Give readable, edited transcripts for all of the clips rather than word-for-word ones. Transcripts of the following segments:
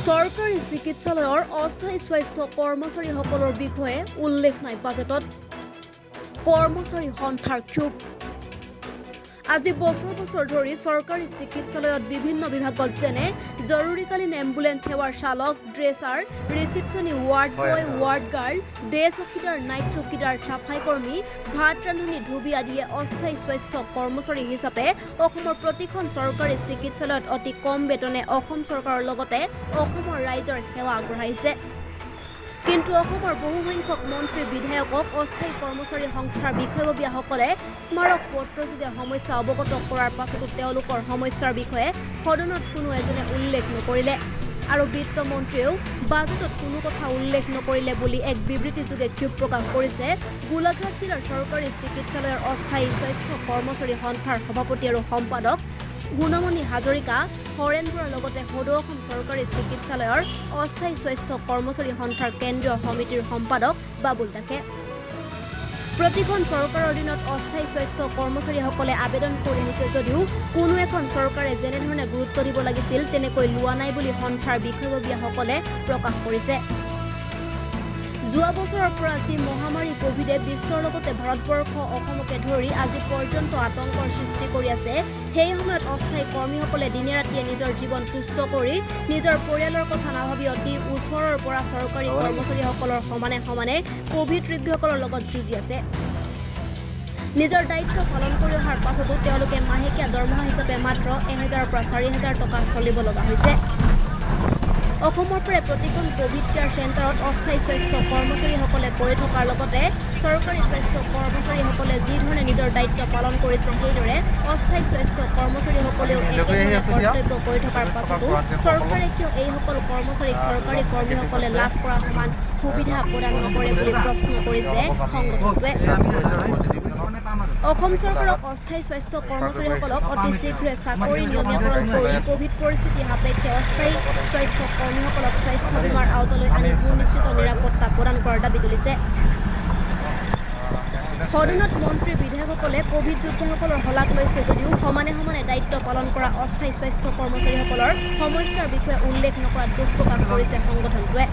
চৰকাৰী চিকিৎসালয়ৰ অস্থায়ী স্বাস্থ্য কৰ্মচাৰীসকলৰ বিষয়ে উল্লেখ নাই বাজেটত। কৰ্মচাৰী সন্থাৰ ক্ষোভ। আজি বছৰ বছৰ ধৰি চৰকাৰী চিকিৎসালয়ত বিভিন্ন বিভাগত, যেনে জৰুৰীকালীন এম্বুলেন্স সেৱাৰ চালক, ড্ৰেছাৰ, ৰিচিপশ্যনী, ward boy, ward girl, day চকীদাৰ, নাইট চকীদাৰ, চাফাই কৰ্মী, ভাত ৰান্ধনী, ধুবী আদিয়ে অস্থায়ী স্বাস্থ্য কৰ্মচাৰী হিচাপে অসমৰ প্ৰতিখন চৰকাৰী চিকিৎসালয়ত অতি কম বেতনে অসম চৰকাৰৰ লগতে অসমৰ ৰাইজৰ সেৱা আগবঢ়াইছে। কিন্তু অসমৰ বহুসংখ্যক মন্ত্ৰী, বিধায়কক অস্থায়ী কৰ্মচাৰী সংস্থাৰ বিষয়ববীয়াসকলে স্মাৰক পত্ৰযোগে সমস্যা অৱগত কৰাৰ পাছতো তেওঁলোকৰ সমস্যাৰ বিষয়ে সদনত কোনো এজনে উল্লেখ নকৰিলে আৰু বিত্তমন্ত্ৰীয়েও বাজেটত কোনো কথা উল্লেখ নকৰিলে বুলি এক বিবৃতিযোগে ক্ষোভ প্ৰকাশ কৰিছে গোলাঘাট জিলাৰ চৰকাৰী চিকিৎসালয়ৰ অস্থায়ী স্বাস্থ্য কৰ্মচাৰী সন্থাৰ সভাপতি আৰু সম্পাদক সোণমণি হাজৰিকা, হৰেণ বৰাৰ লগতে সদৌ অসম চৰকাৰী চিকিৎসালয়ৰ অস্থায়ী স্বাস্থ্য কৰ্মচাৰী সন্থাৰ কেন্দ্ৰীয় সমিতিৰ সম্পাদক বাবুল দাসে। প্ৰতিখন চৰকাৰৰ অধীনত অস্থায়ী স্বাস্থ্য কৰ্মচাৰীসকলে আবেদন কৰি আহিছে যদিও কোনো এখন চৰকাৰে যেনেধৰণে গুৰুত্ব দিব লাগিছিল, তেনেকৈ লোৱা নাই বুলি সন্থাৰ বিষয়ববীয়াসকলে প্ৰকাশ কৰিছে। যোৱা বছৰৰ পৰা যি মহামাৰী কভিডে বিশ্বৰ লগতে ভাৰতবৰ্ষ, অসমকে ধৰি আজি পৰ্যন্ত আতংকৰ সৃষ্টি কৰি আছে, সেই সময়ত অস্থায়ী কৰ্মীসকলে দিনে ৰাতিয়ে নিজৰ জীৱন তুচ্ছ কৰি, নিজৰ পৰিয়ালৰ কথা নাভাবি অতি ওচৰৰ পৰা চৰকাৰী কৰ্মচাৰীসকলৰ সমানে সমানে কভিড ৰোগীসকলৰ লগত যুঁজি আছে। নিজৰ দায়িত্ব পালন কৰি অহাৰ পাছতো তেওঁলোকে মাহেকীয়া দৰমহা হিচাপে মাত্ৰ 1000ৰ পৰা 4000 টকা চলিব লগা হৈছে। অসমৰ প্ৰায় প্ৰতিখন কভিড কেয়াৰ চেণ্টাৰত অস্থায়ী স্বাস্থ্য কৰ্মচাৰীসকলে কৰি থকাৰ লগতে চৰকাৰী স্বাস্থ্য কৰ্মচাৰীসকলে যিধৰণে নিজৰ দায়িত্ব পালন কৰিছে, সেইদৰে অস্থায়ী স্বাস্থ্য কৰ্মচাৰীসকলেও একেধৰণে কৰ্তব্য কৰি থকাৰ পাছতো চৰকাৰে কিয় এইসকল কৰ্মচাৰীক চৰকাৰী কৰ্মীসকলে লাভ কৰা সমান সুবিধা প্ৰদান নকৰে বুলি প্ৰশ্ন কৰিছে সংগঠনটোৱে। অসম চৰকাৰক অস্থায়ী স্বাস্থ্য কৰ্মচাৰীসকলক অতি শীঘ্ৰে চাকৰি নিয়মীয়াকৰণ কৰি কভিড পৰিস্থিতি সাপেক্ষে অস্থায়ী স্বাস্থ্য কৰ্মীসকলক স্বাস্থ্য বীমাৰ আওতালৈ আনি সুনিশ্চিত নিৰাপত্তা প্ৰদান কৰাৰ দাবী তুলিছে। সদনত মন্ত্ৰী, বিধায়কসকলে কভিড যোদ্ধাসকলৰ শলাগ লৈছে যদিও সমানে সমানে দায়িত্ব পালন কৰা অস্থায়ী স্বাস্থ্য কৰ্মচাৰীসকলৰ সমস্যাৰ বিষয়ে উল্লেখ নকৰাত দুখ প্ৰকাশ কৰিছে সংগঠনটোৱে।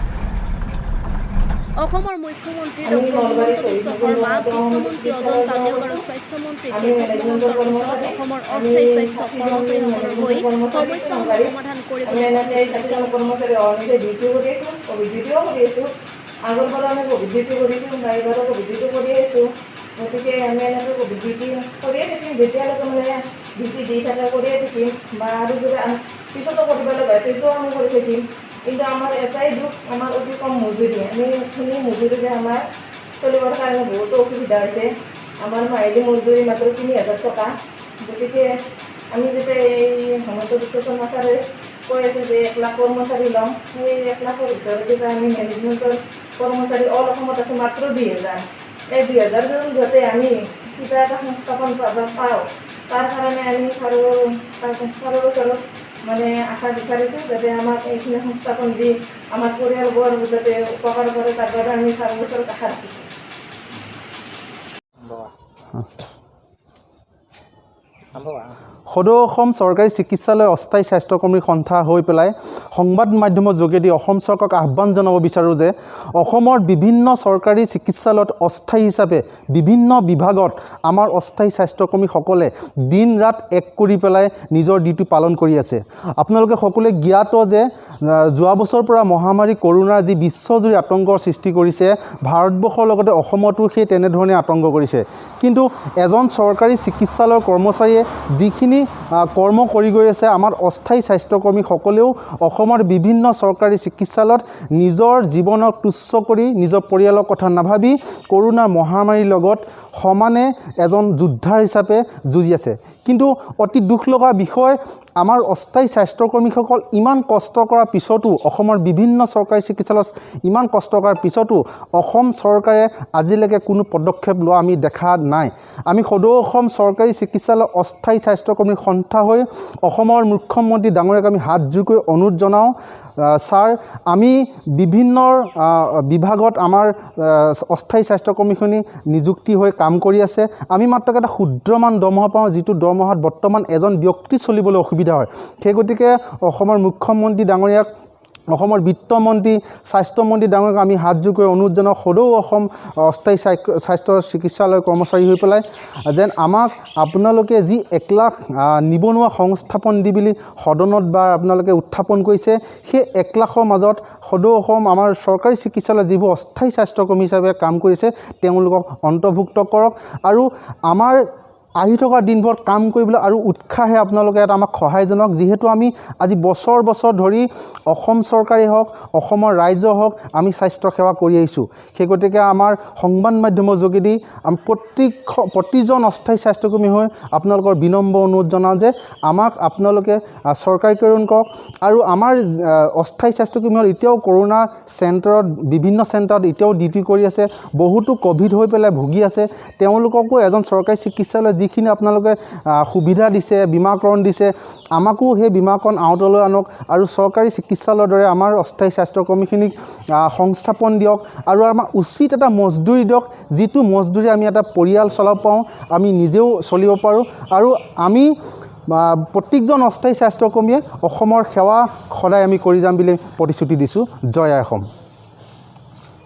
অসমৰ মুখ্যমন্ত্ৰী ডক্টৰ হিমন্ত বিশ্ব শৰ্মা, বিত্তমন্ত্ৰী অজন্তা নেওগ আৰু স্বাস্থ্যমন্ত্ৰী কেশৱ মহন্তৰ ওচৰত অসমৰ অস্থায়ী স্বাস্থ্য কৰ্মচাৰীসকলৰ হৈ সমস্যাসমূহ সমাধান কৰিবলৈ অনুৰোধ জনাইছে। কৰ্মচাৰী অৰ্মিতে ডিউটি কৰি আছোঁ, ক'ভিড ডিউটিও কৰি আছোঁ। আগৰ পৰা আমি ক'ভিড ডিউটি কৰিছোঁ বা এইবাৰো ক'ভিড ডিউটি কৰি আছোঁ। গতিকে আমি এনেকৈ ক'ভিড ডিউটি কৰিয়ে থাকিম। যেতিয়ালৈকে মানে ডিউটি দি থাকে, কৰিয়ে থাকিম বা আৰু যদি পিছতো কৰিব লগা হয়, তেতিয়াও আমি কৰি থাকিম। কিন্তু আমাৰ এটাই দুখ, আমাৰ অতি কম মজুৰি। আমি এইখিনি মজুৰিৰে আমাৰ চলিবৰ কাৰণে বহুতো অসুবিধা হৈছে। আমাৰ মাহিলী মজুৰি মাত্ৰ 3000 টকা। গতিকে আমি যেতিয়া এই হিমন্ত বিশ্ব শৰ্মা ছাৰে কৈ আছে যে 1 লাখ কৰ্মচাৰী ল'ম, সেই 1 লাখৰ ভিতৰত যেতিয়া আমি মেনেজমেণ্টৰ কৰ্মচাৰী অল অসমত আছোঁ মাত্ৰ 2000। এই 2000জন যাতে আমি কিবা এটা সংস্থাপন পাওঁ, তাৰ কাৰণে আমি ছাৰৰ ওচৰত মানে আশা বিচাৰিছোঁ, যাতে আমাক এইখিনি সংস্থাপন দি আমাৰ পৰিয়ালবোৰ যাতে উপকাৰ কৰে, তাৰ বাবে আমি ছাৰৰ ওচৰত আশা ৰাখিছোঁ। সদৌ অসম চৰকাৰী চিকিৎসালয় অস্থায়ী স্বাস্থ্যকৰ্মী সন্থা হৈ পেলাই সংবাদ মাধ্যমৰ যোগেদি অসম চৰকাৰক আহ্বান জনাব বিচাৰোঁ যে অসমৰ বিভিন্ন চৰকাৰী চিকিৎসালয়ত অস্থায়ী হিচাপে বিভিন্ন বিভাগত আমাৰ অস্থায়ী স্বাস্থ্যকৰ্মীসকলে দিন ৰাত এক কৰি পেলাই নিজৰ ডিউটি পালন কৰি আছে। আপোনালোকে সকলোৱে জ্ঞাত যে যোৱা বছৰৰ পৰা মহামাৰী কৰোণাৰ যি বিশ্বজুৰি আতংকৰ সৃষ্টি কৰিছে, ভাৰতবৰ্ষৰ লগতে অসমতো সেই তেনেধৰণে আতংক কৰিছে। কিন্তু এজন চৰকাৰী চিকিৎসালয়ৰ কৰ্মচাৰীয়ে যিখিনি কৰ্ম কৰি গৈ আছে, আমাৰ অস্থায়ী স্বাস্থ্যকৰ্মীসকলেও অসমৰ বিভিন্ন চৰকাৰী চিকিৎসালয়ত নিজৰ জীৱনক তুচ্ছ কৰি, নিজৰ পৰিয়ালৰ কথা নাভাবি কৰোণাৰ মহামাৰীৰ লগত সমানে এজন যোদ্ধাৰ হিচাপে যুঁজি আছে। কিন্তু অতি দুখ লগা বিষয়, আমাৰ অস্থায়ী স্বাস্থ্যকৰ্মীসকল ইমান কষ্ট কৰাৰ পিছতো, অসমৰ বিভিন্ন চৰকাৰী চিকিৎসালয়ত ইমান কষ্ট কৰাৰ পিছতো অসম চৰকাৰে আজিলৈকে কোনো পদক্ষেপ লোৱা আমি দেখা নাই। আমি সদৌ অসম চৰকাৰী চিকিৎসালয় অস্থায়ী স্বাস্থ্যকৰ্মীৰ সন্থা হৈ অসমৰ মুখ্যমন্ত্ৰী ডাঙৰীয়াক আমি হাত জোৰ কৰি অনুৰোধ জনাওঁ, ছাৰ, আমি বিভিন্ন বিভাগত আমাৰ অস্থায়ী স্বাস্থ্যকৰ্মীখিনি নিযুক্তি হৈ কাম কৰি আছে। আমি মাত্ৰ এটা ক্ষুদ্ৰমান দৰমহা পাওঁ, যিটো দৰমহাত বৰ্তমান এজন ব্যক্তি চলিবলৈ অসুবিধা হয়। সেই গতিকে অসমৰ মুখ্যমন্ত্ৰী ডাঙৰীয়াক অসমৰ বিত্তমন্ত্ৰী, স্বাস্থ্যমন্ত্ৰী ডাঙৰীয়াক আমি হাতযোৰ কৰি অনুৰোধ জনাওঁ, সদৌ অসম অস্থায়ী স্বাস্থ্য চিকিৎসালয় কৰ্মচাৰী হৈ পেলাই যেন আমাক আপোনালোকে যি 1 লাখ নিবনুৱা সংস্থাপন দি বুলি সদনত বা আপোনালোকে উত্থাপন কৰিছে, সেই 1 লাখৰ মাজত সদৌ অসম আমাৰ চৰকাৰী চিকিৎসালয়ত যিবোৰ অস্থায়ী স্বাস্থ্যকৰ্মী হিচাপে কাম কৰিছে, তেওঁলোকক অন্তৰ্ভুক্ত কৰক আৰু আমাৰ আহি থকা দিনবোৰত কাম কৰিবলৈ আৰু উৎসাহে আপোনালোকে এটা আমাক সহায় জনাওক। যিহেতু আমি আজি বছৰ বছৰ ধৰি অসম চৰকাৰেই হওক, অসমৰ ৰাইজৰ হওক, আমি স্বাস্থ্য সেৱা কৰি আহিছোঁ। সেই গতিকে আমাৰ সংবাদ মাধ্যমৰ যোগেদি আমি প্ৰতিজন অস্থায়ী স্বাস্থ্যকৰ্মী হৈ আপোনালোকৰ বিনম্ৰ অনুৰোধ জনাওঁ যে আমাক আপোনালোকে চৰকাৰীকৰণ কৰক। আৰু আমাৰ অস্থায়ী স্বাস্থ্যকৰ্মীসকল এতিয়াও কৰোণা চেণ্টাৰত, বিভিন্ন চেণ্টাৰত এতিয়াও ডিউটি কৰি আছে। বহুতো ক'ভিড হৈ পেলাই ভুগি আছে। তেওঁলোককো এজন চৰকাৰী চিকিৎসালয়ত যিখিনি আপোনালোকে সুবিধা দিছে, বীমাকৰণ দিছে, আমাকো সেই বীমাকৰণ আওতালৈ আনক আৰু চৰকাৰী চিকিৎসালয়ৰ দৰে আমাৰ অস্থায়ী স্বাস্থ্যকৰ্মীখিনিক সংস্থাপন দিয়ক আৰু আমাক উচিত এটা মজদুৰি দিয়ক, যিটো মজদুৰি আমি এটা পৰিয়াল চলাব পাৰোঁ, আমি নিজেও চলিব পাৰোঁ। আৰু আমি প্ৰত্যেকজন অস্থায়ী স্বাস্থ্যকৰ্মীয়ে অসমৰ সেৱা সদায় আমি কৰি যাম বুলি প্ৰতিশ্ৰুতি দিছোঁ। জয় আই অসম।